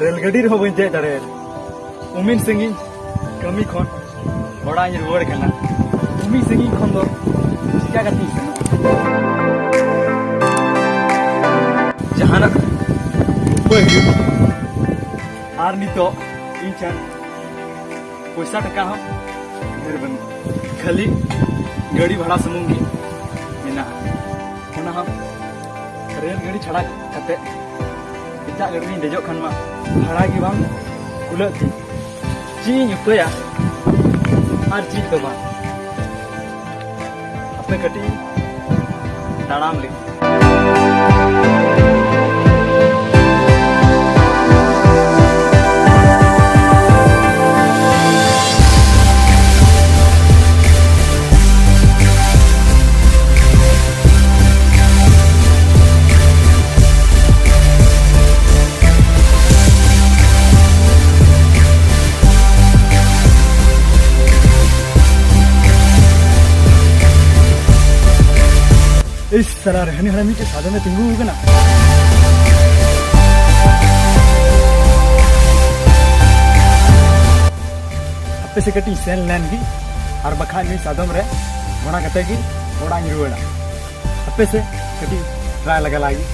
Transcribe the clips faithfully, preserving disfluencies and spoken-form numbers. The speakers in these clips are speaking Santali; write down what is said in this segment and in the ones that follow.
ᱨᱮᱞ ᱜᱟᱹᱰᱤ ᱨᱮᱦᱚᱸ ᱵᱟᱹᱧ ᱫᱮᱡ ᱫᱟᱲᱮᱭᱟᱫᱟ᱾ ᱩᱢᱤᱱ ᱥᱟᱺᱜᱤᱧ ᱠᱟᱹᱢᱤ ᱠᱷᱚᱱ ᱚᱲᱟᱜ ᱤᱧ ᱨᱩᱣᱟᱹᱲ ᱠᱟᱱᱟ᱾ ᱩᱢᱤᱱ ᱥᱟᱺᱜᱤᱧ ᱠᱷᱚᱱ ᱫᱚ ᱪᱤᱠᱟ ᱠᱟᱛᱮᱧ ᱥᱮᱱᱚᱜᱼᱟ? ᱡᱟᱦᱟᱱᱟᱜ ᱩᱯᱟᱹᱭ ᱦᱩᱭᱩᱜᱼᱟ᱾ ᱟᱨ ᱱᱤᱛᱚᱜ ᱤᱧ ᱴᱷᱮᱱ ᱯᱚᱭᱥᱟ ᱴᱟᱠᱟ ᱦᱚᱸ ᱰᱷᱮᱨ ᱵᱟᱹᱱᱩᱜᱼᱟ, ᱠᱷᱟᱹᱞᱤ ᱜᱟᱹᱰᱤ ᱵᱷᱟᱲᱟ ᱥᱩᱢᱩᱝ ᱜᱮ ᱢᱮᱱᱟᱜᱼᱟ᱾ ᱚᱱᱟ ᱦᱚᱸ ᱨᱮᱞ ᱜᱟᱹᱰᱤ ᱪᱷᱟᱲᱟ ᱠᱟᱛᱮ ᱮᱴᱟᱜ ᱜᱟᱹᱰᱤ ᱨᱤᱧ ᱫᱮᱡᱚᱜ ᱠᱷᱟᱱ ᱢᱟ ᱵᱷᱟᱲᱟ ᱜᱮ ᱵᱟᱝ ᱠᱩᱞᱟᱹᱜ ᱛᱤᱧ᱾ ᱪᱮᱫ ᱤᱧ ᱩᱯᱟᱹᱭᱟ ᱟᱨ ᱪᱮᱫ ᱫᱚ ᱵᱟᱝ᱾ ᱦᱟᱯᱮ ᱠᱟᱹᱴᱤᱡ ᱤᱧ ᱛᱟᱲᱟᱢ ᱞᱮᱜᱮ᱾ ᱤᱥ, ᱥᱟᱞᱟ ᱨᱮᱦᱟᱱᱤ ᱦᱟᱲᱟᱢ ᱢᱤᱫᱴᱮᱡ ᱥᱟᱫᱚᱢᱮ ᱛᱤᱸᱜᱩ ᱟᱠᱟᱱᱟ᱾ ᱦᱟᱯᱮ ᱥᱮ ᱠᱟᱹᱴᱤᱡ ᱥᱮᱱ ᱞᱮᱱ ᱜᱮ, ᱟᱨ ᱵᱟᱠᱷᱟᱡ ᱱᱩᱭ ᱥᱟᱫᱚᱢ ᱨᱮ ᱜᱷᱚᱲᱟ ᱠᱟᱛᱮ ᱜᱮ ᱚᱲᱟᱜ ᱤᱧ ᱨᱩᱣᱟᱹᱲᱟ᱾ ᱦᱟᱯᱮ ᱥᱮ ᱠᱟᱹᱴᱤᱡ ᱴᱨᱟᱭ ᱞᱟᱜᱟ ᱞᱟᱜᱤ᱾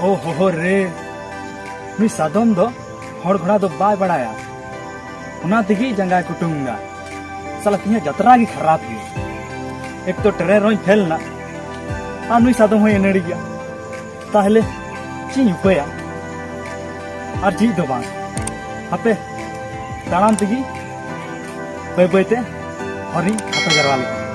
ᱳ ᱦᱳ ᱦᱳ ᱨᱮ, ᱱᱩᱭ ᱥᱟᱫᱚᱢ ᱫᱚ ᱦᱚᱲ ᱜᱷᱚᱲᱟ ᱫᱚ ᱵᱟᱭ ᱵᱟᱲᱟᱭᱟ, ᱚᱱᱟ ᱛᱮᱜᱮ ᱡᱟᱸᱜᱟᱭ ᱠᱩᱴᱩᱝ ᱮᱫᱟ᱾ ᱥᱟᱞᱟ ᱛᱮᱦᱮᱧᱟᱜ ᱡᱟᱛᱨᱟ ᱜᱮ ᱠᱷᱟᱨᱟᱯ ᱜᱮ᱾ ᱮᱠ ᱛᱚ ᱴᱨᱮᱱ ᱨᱮᱦᱚᱸᱧ ᱯᱷᱮᱞ ᱮᱱᱟ, ᱟᱨ ᱱᱩᱭ ᱥᱟᱫᱚᱢ ᱦᱚᱸᱭ ᱟᱹᱱᱟᱹᱲᱤ ᱜᱮᱭᱟ᱾ ᱛᱟᱦᱞᱮ ᱪᱮᱫ ᱤᱧ ᱩᱯᱟᱹᱭᱟ? ᱟᱨ ᱪᱮᱫ ᱫᱚ ᱵᱟᱝ, ᱦᱟᱯᱮ ᱛᱟᱲᱟᱢ ᱛᱮᱜᱮ ᱵᱟᱹᱭ ᱵᱟᱹᱭ ᱛᱮ ᱦᱚᱨᱤᱧ ᱦᱟᱛᱟᱣ ᱡᱟᱨᱣᱟ ᱞᱮᱜᱮ᱾